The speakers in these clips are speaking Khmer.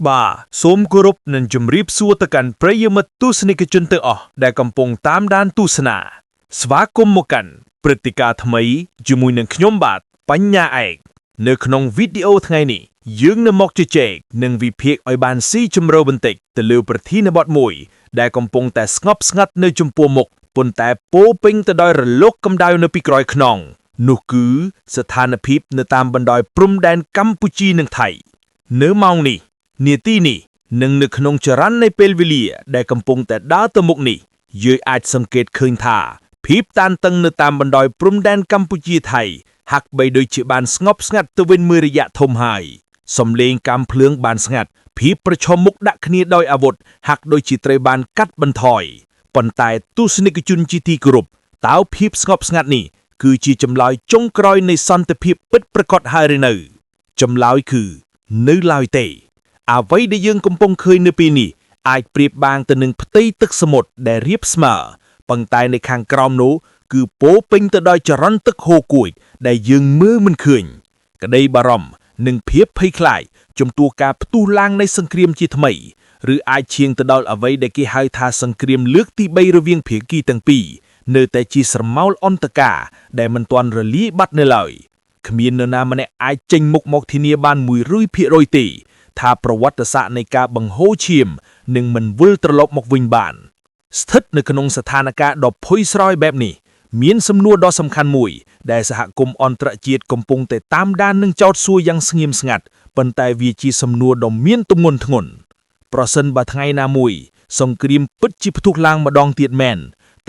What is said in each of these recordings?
បាទសូមគោរពនិងជម្រាបសួរទៅកាន់ប្រិយមិត្តទស្សនិកជនទាំងអស់ដែលកំពុងតាមដានទស្សនាស្វាគមន៍មកកាន់ព្រឹត្តិការណ៍ថ្មីជាមួយនឹងខ្ញុំបាទបញ្ញាឯកនៅក្នុងវីដេអូថ្ងៃនេះយើងនឹងមកជជែកនិងវិភាគឲ្យបានស៊ីជម្រៅបន្តិចទៅលើប្រធានបទមួយ ដែលកំពុងតែស្ងប់ស្ងាត់នៅចំពោះមុខប៉ុន្តែពោរពេញទៅដោយរលកកម្ដៅនៅពីក្រោយខ្នងនោះគឺស្ថានភាពនៅតាមបណ្ដោយព្រំដែនកម្ពុជានិងថៃ នៅម៉ោងនេះនាទីនេះនិងនៅក្នុងចរន្តនៃពេលវេលា ដែលកំពុងតែដើរទៅមុខនេះយើងអាចសង្កេតឃើញថាភាពតានតឹងនៅតាមបណ្ដោយព្រំដែនកម្ពុជាថៃហាក់បីដូចជាបានស្ងប់ស្ងាត់ទៅវិញមួយរយៈធំហើយសំឡេងកាំភ្លើងបានស្ងាត់ភាពប្រឈមមុខដាក់គ្នាដោយអាវុធហាក់ដូចជាត្រូវបានកាត់បន្ថយប៉ុន្តែទស្សនិកជនជាទីគោរពតើភាពស្ងប់ស្ងាត់នេះគឺជាចម្លើយចុងក្រោយនៃសន្តិភាពពិតប្រាកដហើយឬនៅ ចម្លើយគឺនៅឡើយទេ អ្វីដែលយើងកំពុងឃើញនៅពេលនេះអាចប្រៀបបានទៅនឹងផ្ទៃទឹកសមុទ្រដែលរាបស្មើប៉ុន្តែនៅខាងក្រោមនោះគឺពោរពេញទៅដោយចរន្តទឹកហូរគួចដែលយើងមើលមិនឃើញក្តីបារម្ភនិងភាពភ័យខ្លាចចំពោះការផ្ទុះឡើងនៃសង្គ្រាមជាថ្មីឬអាចឈានទៅដល់អ្វីដែលគេហៅថាសង្គ្រាមលើកទី3រវាងភាគីទាំងពីរនៅតែជាស្រមោលអន្តការដែលមិនទាន់រលាយបាត់នៅឡើយ គ្មាននរណាម្នាក់អាចចេញមុខមកធានាបាន100%ទេថាប្រវត្តិសាស្ត្រនៃការបង្ហូរឈាមនឹងមិនវិលត្រឡប់មកវិញបាន ស្ថិតនៅក្នុងស្ថានភាពដ៏ភ័យស្រោយបែបនេះ មានសំណួរដ៏សំខាន់មួយ ដែលសហគមន៍អន្តរជាតិកំពុងតែតាមដាននិងចោទសួរយ៉ាងស្ងៀមស្ងាត់ប៉ុន្តែវាជាសំណួរដ៏មានទម្ងន់ធ្ងន់ប្រសិនបើថ្ងៃណាមួយ សង្គ្រាមពិតជាផ្ទុះឡើងម្ដងទៀតមែន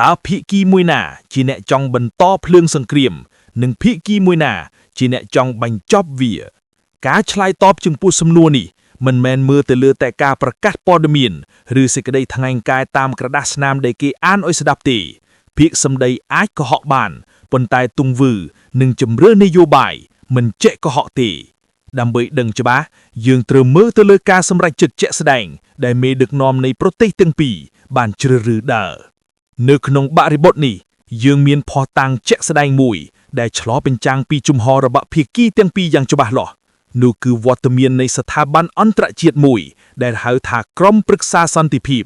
តើភាគីមួយណាជាអ្នកចង់បន្តភ្លើងសង្គ្រាម និងភាគីមួយណាជាអ្នកចង់បញ្ចប់វា ការឆ្លើយតបចំពោះសំណួរនេះមិនមែនមើលទៅលើតែការប្រកាសព័ត៌មានឬសេចក្តីថ្លែងការណ៍តាមក្រដាសស្នាមដែលគេអានឲ្យស្ដាប់ទេភាគសម្ដីអាចកុហកបានប៉ុន្តែទង្វើនិងជំរឿននយោបាយមិនចេះកុហកទេ ដើម្បីដឹងច្បាស់យើងត្រូវមើលទៅលើការសម្រេចចិត្តជាក់ស្ដែងដែលមេដឹកនាំនៃប្រទេសទាំងពីរបានជ្រើសរើសដើរនៅក្នុងបរិបទនេះយើងមានភស្តុតាងជាក់ស្ដែងមួយ ដែលឆ្លុះបញ្ចាំងពីជំហររបស់ភាគីទាំងពីរយ៉ាងច្បាស់លាស់នោះគឺវត្តមាននៃស្ថាប័នអន្តរជាតិមួយ ដែលហៅថាក្រុមប្រឹក្សាសន្តិភាព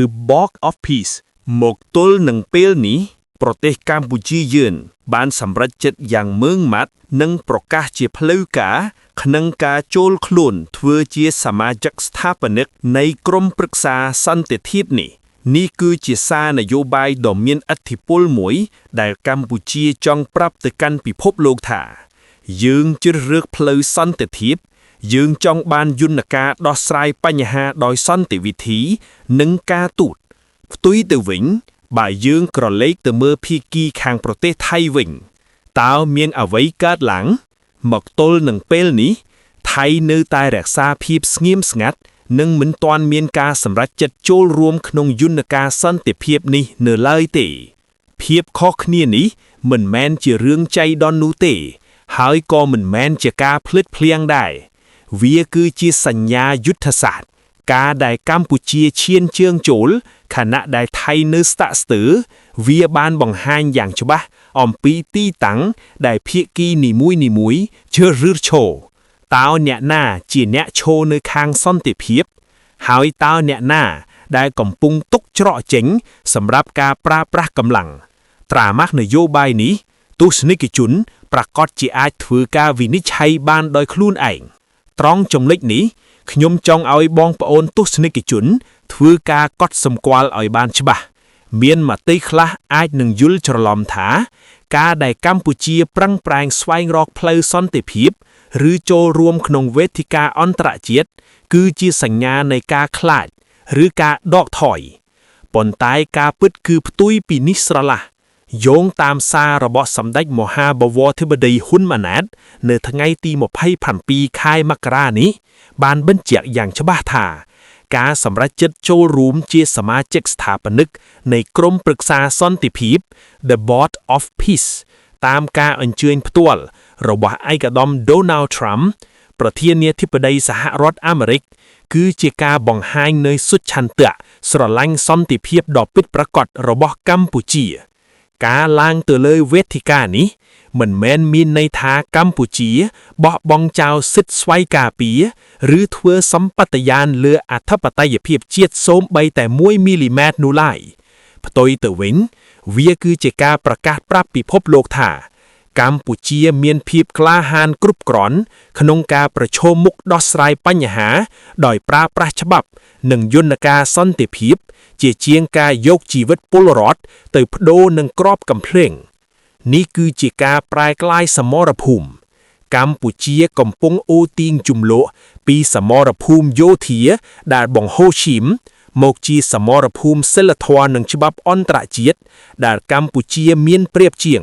ឬ Board of Peace មកទល់នឹងពេលនេះប្រទេសកម្ពុជាយើងបានសម្រេចចិត្តយ៉ាងម៉ឺងម៉ាត់និងប្រកាសជាផ្លូវការក្នុងការចូលខ្លួនធ្វើជាសមាជិកស្ថាបនិកនៃក្រុមប្រឹក្សាសន្តិភាពនេះនេះគឺជាសារនយោបាយដ៏មានឥទ្ធិពលមួយ ដែលកម្ពុជាចង់ប្រាប់ទៅកាន់ពិភពលោកថា យើងជ្រើសរើសផ្លូវសន្តិភាព យើងចង់បានយន្តការដោះស្រាយបញ្ហាដោយសន្តិវិធី និងការទូត ផ្ទុយទៅវិញ បើយើងក្រឡេកទៅមើលភាគីខាងប្រទេសថៃវិញតើមានអ្វីកើតឡើង មកទល់នឹងពេលនេះ ថៃនៅតែរក្សាភាពស្ងៀមស្ងាត់ និងមិនទាន់មានការសម្រេចចិត្តចូលរួមក្នុងយន្តការសន្តិភាពនេះនៅឡើយទេ ភាពខុសគ្នានេះមិនមែនជារឿងចៃដន្យនោះទេ ហើយក៏មិនមែនជាការភ្លេចភ្លាំងដែរ វាគឺជាសញ្ញាយុទ្ធសាស្ត្រ ការដែលកម្ពុជាឈានជើងចូលខណៈដែលថៃនៅស្ទាក់ស្ទើរវាបានបង្ហាញយ៉ាងច្បាស់អំពីទីតាំងដែលភាគីនីមួយៗជ្រើសរើសឈរតើអ្នកណាជាអ្នកឈរនៅខាងសន្តិភាព ហើយតើអ្នកណាដែលកំពុងទុកច្រកចេញសម្រាប់ការប្រើប្រាស់កម្លាំងត្រាម៉ាស់នយោបាយនេះទស្សនិកជនប្រាកដជាអាចធ្វើការវិនិច្ឆ័យបានដោយខ្លួនឯងត្រង់ចំណុចនេះខ្ញុំចង់ឲ្យបងប្អូនទស្សនិកជន ធ្វើការកត់សម្គាល់ឲ្យបានច្បាស់ មានមតិខ្លះអាចនឹងយល់ច្រឡំថា ការដែលកម្ពុជាប្រឹងប្រែងស្វែងរកផ្លូវសន្តិភាព ឬចូលរួមក្នុងវេទិកាអន្តរជាតិគឺជាសញ្ញានៃការខ្លាច ឬការដកថយប៉ុន្តែការពិតគឺផ្ទុយពីនេះស្រឡះយោងតាមសាររបស់សម្ដេចមហាបវរធិបតីហ៊ុនម៉ាណែតនៅថ្ងៃទី27ខែមករានេះ បានបញ្ជាក់យ៉ាងច្បាស់ថា ការសម្រេចចិត្តចូលរួមជាសមាជិកស្ថាបនិកនៃក្រុមប្រឹក្សាសន្តិភាព The Board of Peace តាមការអញ្ជើញផ្ទាល់របស់ឯកឧត្តម Donald Trump ប្រធានាធិបតីសហរដ្ឋអាមេរិក គឺជាការបង្ហាញនូវសុឆន្ទៈស្រឡាញ់សន្តិភាពដ៏ពិតប្រាកដរបស់កម្ពុជា។ ការឡើងទៅលើវេទិកានេះមិនមែនមានន័យថាកម្ពុជាបោះបង់ចោលសិទ្ធិស្វ័យការពារឬធ្វើសម្បត្តិយានលើអធិបតេយ្យភាពជាតិសូម្បីតែ1មីលីម៉ែត្រនោះឡើយផ្ទុយទៅវិញ វាគឺជាការប្រកាសប្រាប់ពិភពលោកថា កម្ពុជាមានភាពក្លាហានគ្រប់គ្រាន់ក្នុងការប្រឈមមុខដោះស្រាយបញ្ហា ដោយប្រើប្រាស់ច្បាប់ និងយន្តការសន្តិភាព ជាជាងការយកជីវិតពលរដ្ឋទៅប្ដូរនឹងក្របកំភ្លេងនេះគឺជាការប្រែក្លាយសមរភូមិ កម្ពុជាកំពុងអូសទាញជម្លោះពីសមរភូមិយោធាដែលបង្ហូរឈាមមកជាសមរភូមិសីលធម៌និងច្បាប់អន្តរជាតិដែលកម្ពុជាមានប្រៀបជាង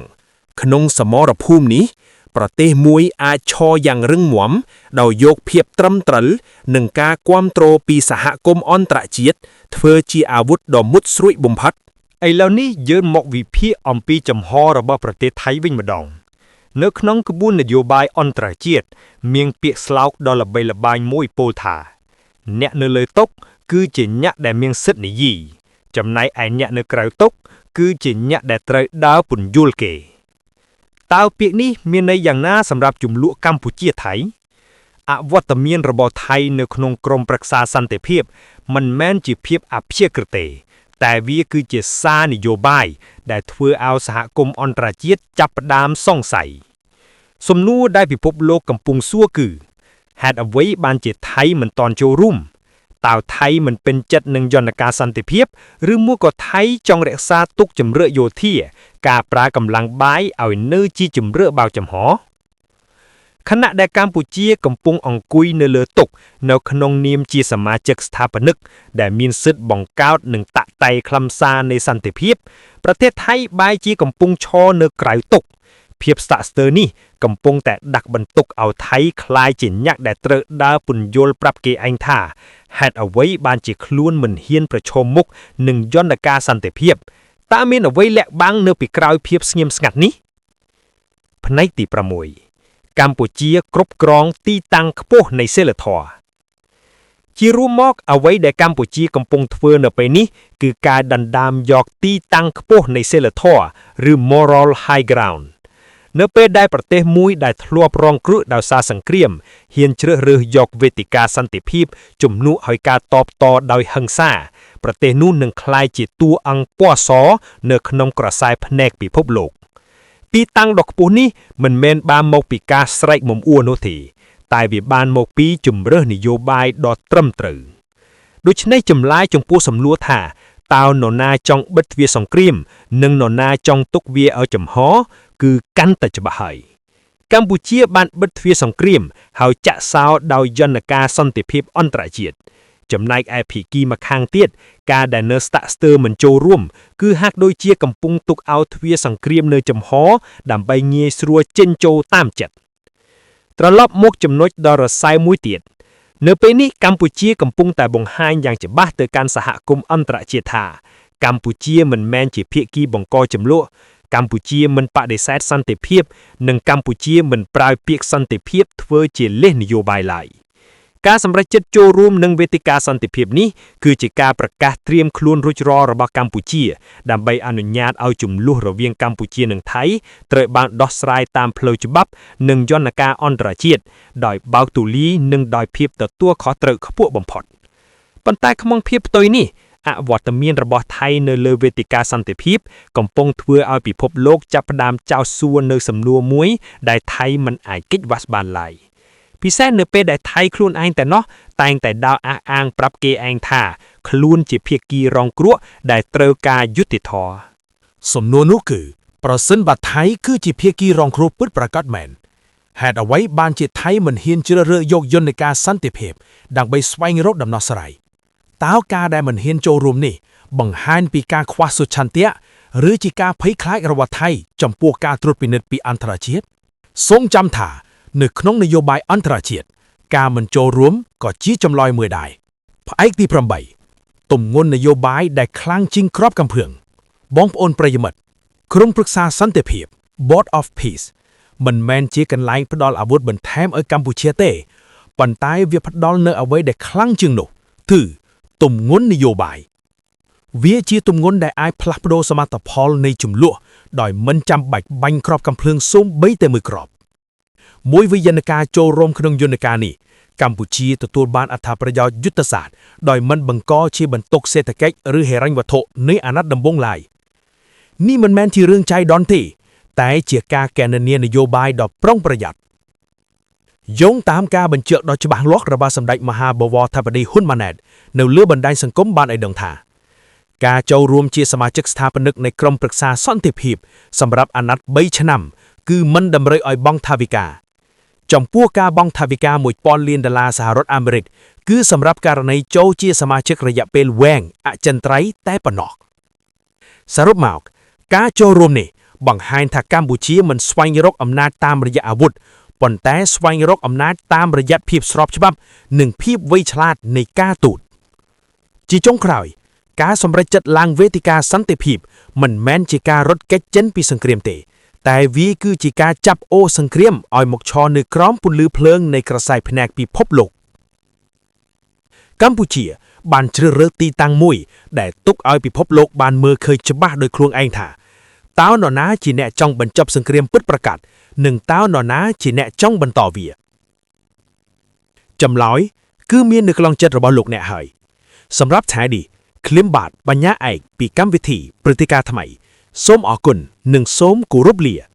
ក្នុងសមរភូមិនេះ ប្រទេសមួយអាចឈរយ៉ាងរឹងមាំដោយយកភាពត្រឹមត្រូវនិងការគាំទ្រពីសហគមន៍អន្តរជាតិធ្វើជាអាវុធដ៏មុតស្រួចបំផុត ឥឡូវនេះយើងមកវិភាគអំពីចំហរបស់ប្រទេសថៃវិញម្ដង នៅក្នុងក្បួននយោបាយអន្តរជាតិមានពាក្យស្លោកដ៏ល្បីល្បាញមួយពោលថា អ្នកនៅលើតុគឺជាអ្នកដែលមានសិទ្ធិនិយាយចំណែកឯអ្នកនៅក្រៅតុគឺជាអ្នកដែលត្រូវដើរពន្យល់គេតើពាក្យនេះមានន័យយ៉ាងណាសម្រាប់ជម្លោះកម្ពុជាថៃអវត្តមានរបស់ថៃនៅក្នុងក្រុមប្រឹក្សាសន្តិភាព មិនមែនជាភាពអព្យាក្រឹតទេ តែវាគឺជាសារនយោបាយដែលធ្វើឲ្យសហគមន៍អន្តរជាតិចាប់ផ្ដើមសង្ស័យសំណួរដែលពិភពលោកកំពុងសួរគឺហេតុអ្វីបានជាថៃមិនទាន់ចូលរួមតើថៃមិនពេញចិត្តនឹងយន្តការសន្តិភាព ឬមួយក៏ថៃចង់រក្សាទុកជំរឿយោធា ការប្រើកម្លាំងបាយឲ្យនៅជាជំរឿបើកចំហខណៈដែលកម្ពុជាកំពុងអង្គុយនៅលើតុនៅក្នុងនាមជាសមាជិកស្ថាបនិកដែលមានសិទ្ធិបង្កើតនិងតាក់តែងខ្លឹមសារនៃសន្តិភាព ប្រទេសថៃបែរជាកំពុងឈរនៅក្រៅតុភាពស្ទាក់ស្ទើរនេះកំពុងតែដាក់បន្ទុកឲ្យថៃក្លាយជាអ្នកដែលត្រូវដើរពន្យល់ប្រាប់គេឯងថាហេតុអ្វីបានជាខ្លួនមិនហ៊ានប្រឈមមុខនឹងយន្តការសន្តិភាពតើមានអ្វីលាក់បាំងនៅពីក្រោយភាពស្ងៀមស្ងាត់នេះផ្នែកទី6កម្ពុជាគ្រប់គ្រងទីតាំងខ្ពស់នៃសីលធម៌ជារួមមកអ្វីដែលកម្ពុជាកំពុងធ្វើនៅពេលនេះគឺការដណ្ដើមយកទីតាំងខ្ពស់នៃសីលធម៌ឬ moral high ground នៅពេលដែលប្រទេសមួយដែលធ្លាប់រងគ្រោះដោយសារសង្គ្រាមហ៊ានជ្រើសរើសយកវេទិកាសន្តិភាពជំនួសឲ្យការតបតដោយហិង្សាប្រទេសនោះនឹងក្លាយជាតួអង្គពណ៌សនៅក្នុងក្រសែភ្នែកពិភពលោក ទីតាំងដ៏ខ្ពស់នេះមិនមែនបានមកពីការស្រែកមុំអួរនោះទេតែវាបានមកពីជំរើសនយោបាយដ៏ត្រឹមត្រូវដូច្នេះចម្លើយចំពោះសំណួរថាតើនរណាចង់បិទទ្វារសង្គ្រាម និងនរណាចង់ទុកវាឲ្យចំហ គឺកាន់តែច្បាស់ហើយកម្ពុជាបានបិទទ្វារសង្គ្រាមហើយចាក់សោដោយយន្តការសន្តិភាពអន្តរជាតិចំណែកឯភាគីម្ខាងទៀតការដែលនៅស្ទាក់ស្ទើរមិនចូលរួមគឺហាក់ដូចជាកំពុងទុកឲ្យទ្វារសង្គ្រាមនៅចំហដើម្បីងាយស្រួលចេញចូលតាមចិត្តត្រឡប់មកចំណុចដ៏រសើបមួយទៀតនៅពេលនេះកម្ពុជាកំពុងតែបង្ហាញយ៉ាងច្បាស់ទៅកាន់សហគមន៍អន្តរជាតិថាកម្ពុជាមិនមែនជាភាគីបង្កជម្លោះកម្ពុជាមិនបដិសេធសន្តិភាព និងកម្ពុជាមិនប្រើពាក្យសន្តិភាពធ្វើជាលេសនយោបាយឡើយការសម្រេចចិត្តចូលរួមនឹងវេទិកាសន្តិភាពនេះគឺជាការប្រកាសត្រៀមខ្លួនរួចរាល់របស់កម្ពុជាដើម្បីអនុញ្ញាតឲ្យជម្លោះរវាងកម្ពុជានិងថៃត្រូវបានដោះស្រាយតាមផ្លូវច្បាប់និងយន្តការអន្តរជាតិដោយបើកទូលាយនិងដោយភាពទទួលខុសត្រូវខ្ពស់បំផុតប៉ុន្តែក្នុងភាពផ្ទុយនេះអវត្តមានរបស់ថៃនៅលើវេទិកាសន្តិភាពកំពុងធ្វើឲ្យពិភពលោកចាប់ផ្ដើមចោទសួរនៅសំណួរមួយដែលថៃមិនអាចគេចវាស់បានឡើយពិសេសនៅពេលដែលថៃខ្លួនឯងតែណោះតែងតែដើរអះអាងប្រាប់គេឯងថាខ្លួនជាភាគីរងគ្រោះដែលត្រូវការយុត្តិធម៌ សំណួរនោះគឺប្រសិនបើថៃគឺជាភាគីរងគ្រោះពិតប្រាកដមែនហេតុអ្វីបានជាថៃមិនហ៊ានជ្រើសរើសយកយន្តការសន្តិភាពដើម្បីស្វែងរកដំណោះស្រាយតើការដែលមិនហ៊ានចូលរួមនេះបង្ហាញពីការខ្វះសុឆន្ទៈឬជាការភ័យខ្លាចរបស់ថៃចំពោះការត្រួតពិនិត្យពីអន្តរជាតិសូមចាំថានៅក្នុងនយោបាយអន្តរជាតិការមិនចូលរួមក៏ជាចម្លើយមួយដែរផ្នែកទី8ទម្ងន់នយោបាយដែលខ្លាំងជាងក្របកំភឿងបងប្អូនប្រិយមិត្តក្រុមប្រឹក្សាសន្តិភាព Board of Peace មិនមែនជាកន្លែងផ្ដល់អាវុធបន្ថែមឲ្យកម្ពុជាទេប៉ុន្តែវាផ្ដល់នៅអ្វីដែលខ្លាំងជាងនោះគឺទម្ងន់នយោបាយ វាជាទម្ងន់ដែលអាចផ្លាស់ប្ដូរសមិទ្ធផលនៃជម្លោះដោយមិនចាំបាច់បាញ់គ្រាប់កាំភ្លើងសូម្បីតែមួយគ្រាប់មួយវិយន្តការចូលរួមក្នុងយន្តការនេះកម្ពុជាទទួលបានអត្ថប្រយោជន៍យុទ្ធសាស្ត្រដោយមិនបង្កជាបន្ទុកសេដ្ឋកិច្ចឬហិរញ្ញវត្ថុនៃអាណត្តិដំបូងឡើយនេះមិនមែនជារឿងចៃដន្យទេ តែជាការគណនានយោបាយដ៏ប្រុងប្រយ័ត្នយោងតាមការបញ្ជាក់ដ៏ច្បាស់លាស់របស់សម្ដេចមហាបវរធិបតីហ៊ុនម៉ាណែតនៅលើបណ្ដាញសង្គមបានឲ្យដឹងថា ការចូលរួមជាសមាជិកស្ថាបនិកនៃក្រុមប្រឹក្សាសន្តិភាពសម្រាប់អាណត្តិ3ឆ្នាំ គឺមិនតម្រូវឲ្យបង់ថវិកាចំពោះការបង់ថវិកា1000លានដុល្លារសហរដ្ឋអាមេរិកគឺសម្រាប់ករណីចូលជាសមាជិករយៈពេលវែងអចិន្ត្រៃយ៍តែប៉ុណ្ណោះសរុបមកការចូលរួមនេះបង្ហាញថាកម្ពុជាមិនស្វែងរកអំណាចតាមរយៈអាវុធប៉ុន្តែស្វែងរកអំណាចតាមរយៈភាពស្របច្បាប់ និងភាពវៃឆ្លាតនៃការទូតជាចុងក្រោយ ការសម្រេចចិត្តឡើងវេទិកាសន្តិភាពមិនមែនជាការរត់គេចចេញពីសង្គ្រាមទេ តែវាគឺជាការចាប់អូសង្គ្រាមឲ្យមកឈរនៅក្រោមពន្លឺភ្លើងនៃក្រសែភ្នែកពិភពលោកកម្ពុជា បានជ្រើសរើសទីតាំងមួយ ដែលទុកឲ្យពិភពលោកបានមើលឃើញច្បាស់ដោយខ្លួនឯងថាតើនរណាជាអ្នកចង់បញ្ចប់សង្គ្រាមពិតប្រាកដនិងតើនរណាជាអ្នកចង់បន្តវាចម្លើយគឺមាននៅក្នុងចិត្តរបស់លោកអ្នកហើយសម្រាប់ថ្ងៃនេះខ្ញុំបាទបញ្ញាឯកពីកម្មវិធីព្រឹត្តិការណ៍ថ្មី សូមអរគុណនិងសូមគោរពលា។